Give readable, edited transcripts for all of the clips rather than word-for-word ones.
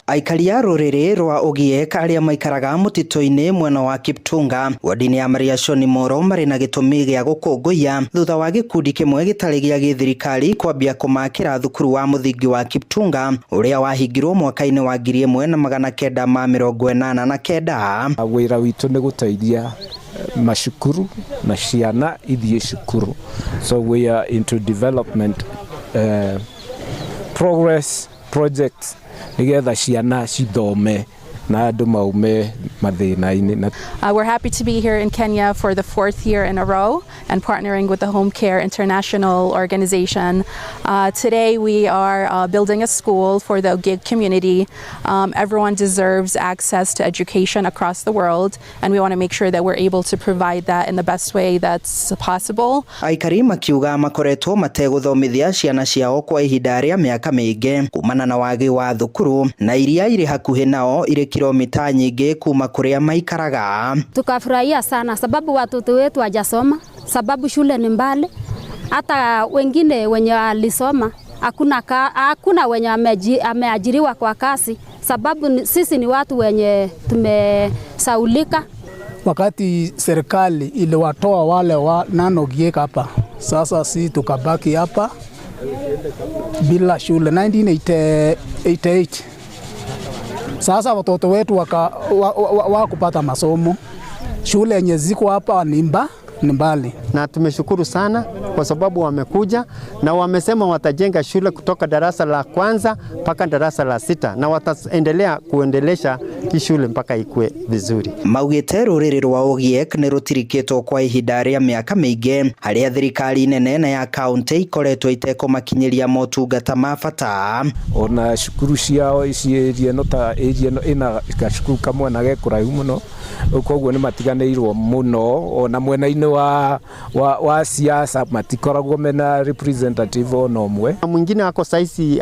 Aikari a rũrĩrĩ rwa Ogiek arĩa maikaraga mũtitũ-inĩ mwena wa Kiptunga wodi-inĩ ya Mariashoni Moro marĩ na gĩtũmi gĩa gũkũngũiya thutha wa gĩkundi kĩmwe gĩtarĩ gĩa gĩthirikari kwambia kũmakĩra thukuru wa mũthingi wa Kiptunga ũrĩa wahingirwo mwaka-inĩ wa 1989. Wĩra witũ nĩ gũteithia macukuru na ciana ithiĩ cukuru, so we are into development progress projects nigetha ciana cithome na andũ maume mathĩna-inĩ. We're happy to be here in Kenya for the fourth year in a row and partnering with the Home Care International Organization. Today we are building a school for the Ogiek community. Everyone deserves access to education across the world, and we want to make sure that we're able to provide that in the best way that's possible. Aikari makiuga makoretwo mategũthomithia ciana ciao kwa ihinda rĩa mĩaka mĩingĩ kumana na wagi wa thukuru na iria irĩ hakuhĩ nao irĩ kilomita nyingĩ kuma kũrĩa maikaraga. Tukafurahia sana sababu watoto wetu hawajasoma, sababu shule ni mbali. Hata wengine wenye walisoma hakuna wenye ameajiriwa kwa kazi, sababu sisi ni watu wenye tumesaulika. Wakati serikali iliwatoa wale wa non-Ogiek hapa, sasa si tukabaki hapa bila shule 1988. Sasa watoto wetu wakupata masomo, shule yenye ziko hapa ni mbali. Na tumeshukuru sana kwa sababu wamekuja na wamesema watajenga shule kutoka darasa la kwanza mpaka darasa la 6 na wataendelea kuendelesha hii shule mpaka ikue vizuri. Maugĩte rũrĩrĩ rwa Ogiek nĩ rũtirikĩtwo kwa ihinda rĩa mĩaka mĩingĩ harĩa thirikari nene na ya kaunti ikoretwo itekũmakinyĩria motungata ma bata. Ona cukuru ciao ici area ĩno ta area ĩno ĩna gacukuru kamwe na ge kũraihu mũno, koguo nĩ matiganĩirwo mũno. Ona mwena-inĩ wa siasa matikoragwo mena representative ona ũmwe. Mwingine ako saizi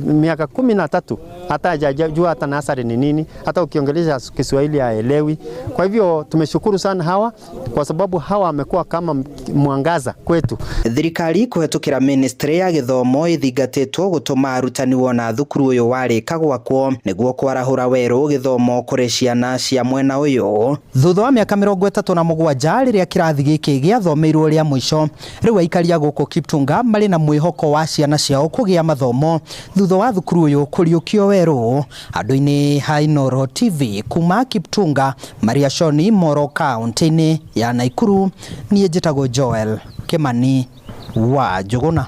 miaka 13 hata hajajua hata nursery ni nini, hata ukiongelesha Kiswahili haelewi. Kwa hivyo tumeshukuru sana hawa kwa sababu hawa wamekuwa kama mwangaza kwetu. Thirikari kũhetũkĩra ministry ya gĩthomo ĩthingatĩtwo gũtũma arutani wona thukuru ũyũ warĩka gwakwo nĩguo kwarahũra werũ gĩthomo kũrĩ ciana cia mwena ũyũ. Thutha wa mĩaka 37 rĩrĩa kĩrathi gĩkĩ gĩathomeirwo rĩa mũico, rĩu aikari a gũkũ Kiptunga marĩ na mwĩhoko wa ciana ciao kũgĩa mathomo thutha wa thukuru ũyũ kũriũkio werũ. Andũ-inĩ ha Inooro TV kuma Kiptunga, Mariashoni, Moro, kaunti-inĩ ya Nakuru, niĩ njĩtagwo Joel Kimani wa Njũgũna.